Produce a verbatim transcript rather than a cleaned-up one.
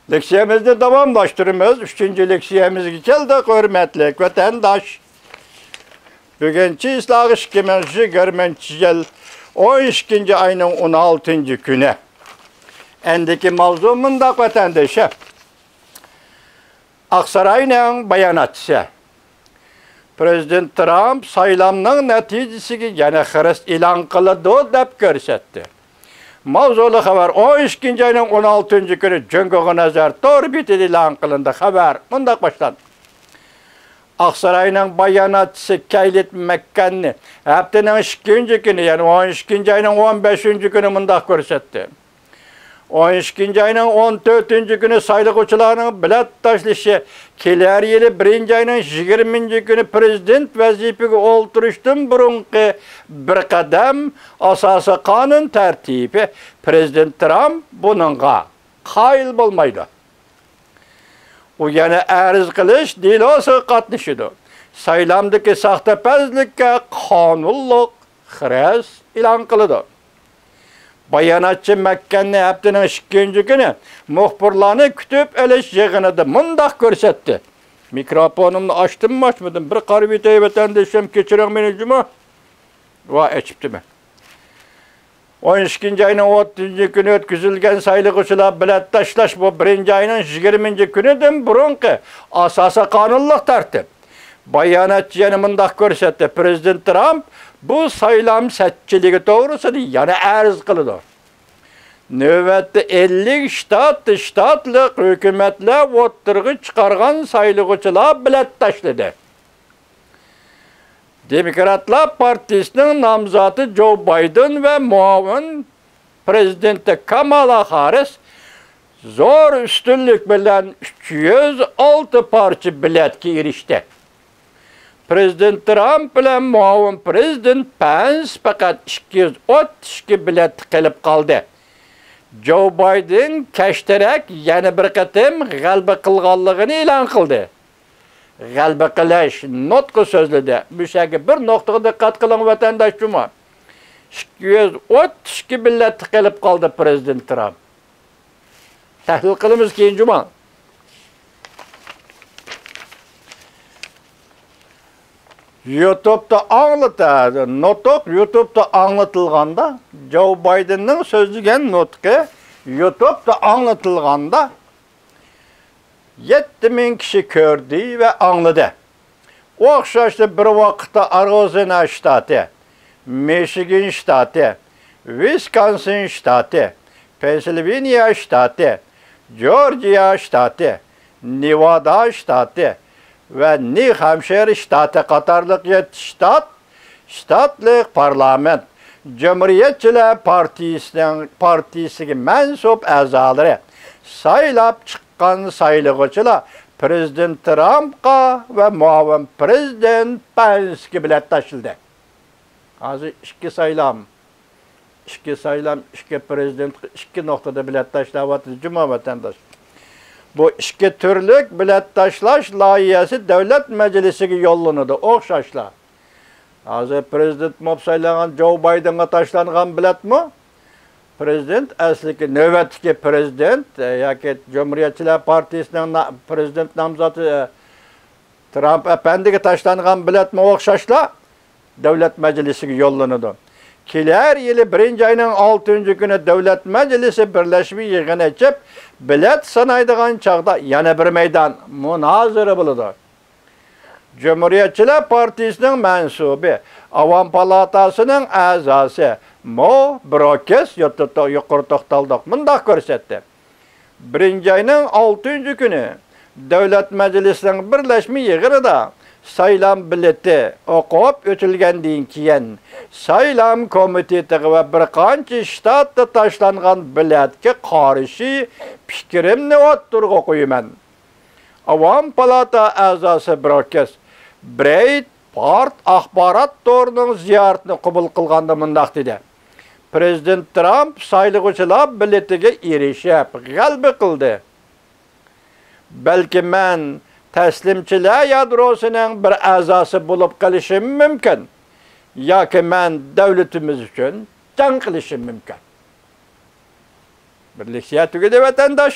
لېكسىيەمىزنى داۋاملاشتۇرىمىز. ئۈچىنچى لېكسىيەمىزگە كەلدۇق، ھۆرمەتلىك ۋەتەنداش. بۈگۈن چىسلاغ ئىككى مىڭ يىگىرمىنچى يىل ئون ئىككىنچى ئاينىڭ ئون ئالتىنچى كۈنى. ئەندىكى ماۋزۇ مۇنداق، ۋەتەندىشى. ئاقساراينىڭ باياناتچىسى. پىرېزىدېنت ترامپ سايلامنىڭ نەتىجىسىگە يەنە خىرىس ئېلان قىلىدۇ، دەپ كۆرسەتتى. ماۋزۇلۇق خەۋەر ئون ئىككىنچى ئاينىڭ ئون ئالتىنچى كۈنى جۇڭگوغا نەزەر تور بېتىدە ئېلان قىلىندى. خەۋەر مۇنداق باشلاندى. ئاقساراينىڭ باياناتچىسى كەيلىت مەككەننى ھەپتىنىڭ ئىككىنچى كۈنى، يەنى ئون ئىككىنچى ئاينىڭ ئون بەشىنچى كۈنى مۇنداق كۆرسەتتى. ئون ئىككىنچى ئاينىڭ ئون تۆتىنچى كۈنى سايلىغۇچىلارنىڭ بېلەت تاشلىشى، كېلەر يىلى بىرىنچى ئاينىڭ يىگىرمىنچى كۈنى پىرېزىدېنت ۋەزىپىگە ئولتۇرۇشتىن بۇرۇنقى بىر قەدەم ئاساسىي قانۇن تەرتىپى. پىرېزىدېنت ترامپ بۇنىڭغا قايىل بولمايدۇ. ئۇ يەنە ئەرز قىلىش دېلوسىغا قاتنىشىدۇ. سايلامدىكى ساختىپەزلىككە قانۇنلۇق خىرىس ئېلان قىلىدۇ. باياناتچى مەككەننى ھەپتىنىڭ ئىككىنچى كۈنى مۇخبىرلارنى كۈتۈپ ئېلىش يىغىنىدا مۇنداق كۆرسەتتى. مىكروفونۇمنى ئاچتىممۇ ئاچمىدىم، بىر قارىۋېتەي ۋەتەندىشىم، كەچۈرۈڭ مېنى جۇمۇ. ۋا ئېچىپتىمەن. ئون ئىككىنچى ئاينىڭ ئوتتۇزىنچى كۈنى ئۆتكۈزۈلگەن سايلىغۇچىلار بېلەت تاشلاش بۇ بىرىنچى ئاينىڭ يىگىرمىنچى كۈنىدىن بۇرۇنقى ئاساسىي قانۇنلۇق تەرتىپ. باياناتچى يەنە مۇنداق كۆرسەتتى، پىرېزىدېنت ترامپ بۇ سايلام سەتچىلىكى توغرىسىدا يەنە ئەرز قىلىدۇ. نۆۋەتتە ئەللىك شتات، شتاتلىق ھۆكۈمەتلەر ئوتتۇرىغا چىقارغان سايلىغۇچىلار بېلەت تاشلىدى. دېموكراتلار پارتىيىسىنىڭ نامزاتى جو بايدېن ۋە مۇئاۋىن پىرېزىدېنتى كامالا خاررىس زور ئۈستۈنلۈك بىلەن ئۈچ يۈز ئالتە پارچە بېلەتكە ئېرىشتى. پىرېزىدېنت ترامپ بىلەن مۇئاۋىن پىرېزىدېنت پەنس پەقەت ئىككى يۈز ئوتتۇز ئىككى بېلەتتە قېلىپ قالدى. جو بايدېن كەچتىرەك يەنە بىر قېتىم غەلىبە قىلغانلىقىنى ئېلان قىلدى. غەلىبە قىلىش نۇتقى سۆزلىدى. مۇشۇ يەرگە بىر نۇقتىغا دىققەت قىلىڭ، ۋەتەنداش جۇمۇ. ئىككى يۈز ئوتتۇز ئىككى بېلەتتە قېلىپ قالدى پىرېزىدېنت ترامپ. تەھلىل قىلىمىز كېيىن جۇمۇ. يۇتۇبتا ئاڭلىتە، نۇتۇق يۇتۇبتا ئاڭلىتىلغاندا، جو بايدېننىڭ سۆزلىگەن نۇتقى يۇتۇبتا ئاڭلىتىلغاندا، يەتتە مىڭ كىشى كۆردى ۋە ئاڭلىدى. ئوخشاشلا بىر ۋاقىتتا ئارىزونا شتاتى، مىشىگان شتاتى، ۋىسكونسىن شتاتى، پېنسىلۋانىيە شتاتى، جورجىيە شتاتى، نېۋادا شتاتى ۋە نيۇ خامپشىر شتاتى قاتارلىق يەتتە شتات، شتاتلىق پارلامېنت، جۇمھۇرىيەتچىلەر پارتىيىسىنىڭ، پارتىيىسىگە مەنسۇپ ئەزالىرى، سايلاپ چىققان سايلىغۇچىلار پىرېزىدېنت ترامپقا ۋە مۇئاۋىن پىرېزىدېنت پەنسكە بېلەت تاشلىدى. ھازىر ئىككى سايلام، ئىككى سايلام، ئىككى پىرېزىدېنتقا ئىككى نۇقتىدا بېلەت تاشلاۋاتىدۇ جۇمۇ، ۋەتەنداش. بۇ ئىككى تۈرلۈك بېلەت تاشلاش لايىھەسى دۆلەت مەجلىسىگە يوللىنىدۇ ئوخشاشلا. ھازىر پىرېزىدېنت بولۇپ سايلانغان جو بايدېنغا تاشلانغان بېلەتمۇ، پىرېزىدېنت، ئەسلىكى نۆۋەتتىكى پىرېزىدېنت، ئە، ياكى جۇمھۇرىيەتچىلەر پارتىيىسىنىڭ نا-، پىرېزىدېنت نامزاتى، ئە، ترامپ ئەپەندىگە تاشلانغان بېلەتمۇ ئوخشاشلا دۆلەت مەجلىسىگە يوللىنىدۇ. كېلەر يىلى بىرىنچى ئاينىڭ ئالتىنچى كۈنى دۆلەت مەجلىسى بىرلەشمە يىغىن ئېچىپ، بېلەت سانايدىغان چاغدا يەنە بىر مەيدان مۇنازىرە بولىدۇ. جۇمھۇرىيەتچىلەر پارتىيىسىنىڭ مەنسۇبى، ئاۋام پالاتاسىنىڭ ئەزاسى مو بروكس يۇقىرى توختالدۇق مۇنداق كۆرسەتتى. بىرىنچى ئاينىڭ ئالتىنچى كۈنى دۆلەت مەجلىسىنىڭ بىرلەشمە يىغىنىدا سايلام بېلىتى ئوقۇپ ئۆتۈلگەندىن كېيىن، سايلام كومىتېتىغا ۋە بىر قانچە شتاتتا تاشلانغان بېلەتكە قارشى پىكرىمنى ئوتتۇرىغا قويىمەن. ئاۋام پالاتا ئەزاسى بروكس برېيت پارت ئاخبارات تورىنىڭ زىيارىتىنى قوبۇل قىلغاندا مۇنداق دېدى: پىرېزىدېنت ترامپ سايلىغۇچىلار بېلىتىگە ئېرىشىپ، غەلىبە قىلدى. بەلكى مەن تەسلىمچىلەر يادروسىنىڭ بىر ئەزاسى بولۇپ قېلىشىم مۇمكىن، ياكى مەن دۆلىتىمىز ئۈچۈن جەڭ قىلىشىم مۇمكىن. بىرلىكسىيە تۈگىدى، ۋەتەنداش.